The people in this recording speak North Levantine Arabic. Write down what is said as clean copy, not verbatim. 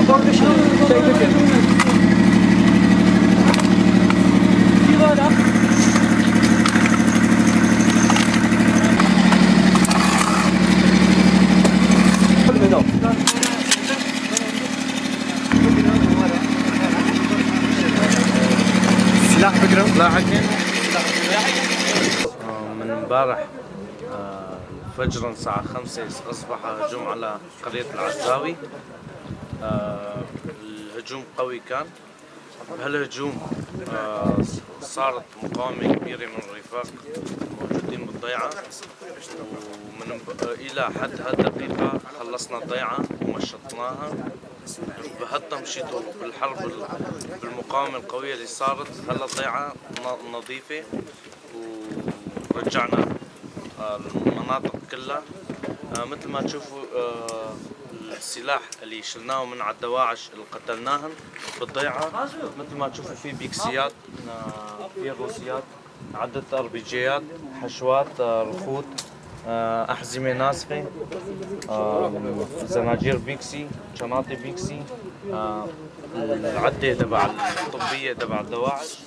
سلاح بكرة لاحقين. من امبارح فجرا الساعة 5 أصبح هجوم على قرية العزاوي. الهجوم قوي كان. بهالهجوم صارت مقاومة كبيرة من الرفاق الموجودين بالضيعة، ومن إلى حد هالدقيقة خلصنا الضيعة ومشطناها. بهالتمشيط وبالحرب بالمقاومة القوية اللي صارت، هلا الضيعة نظيفة ورجعنا المناطق كلها. مثل ما تشوفوا، السلاح اللي شلناه من على الدواعش اللي قتلناهم بالضيعة، مثل ما تشوفوا في بيكسيات، في روسيات، عدة اربيجيات، حشوات، رخوت، احزمة ناسفة، زناجير بيكسي، شناطي بيكسي، العدة تبع الطبية تبع الدواعش.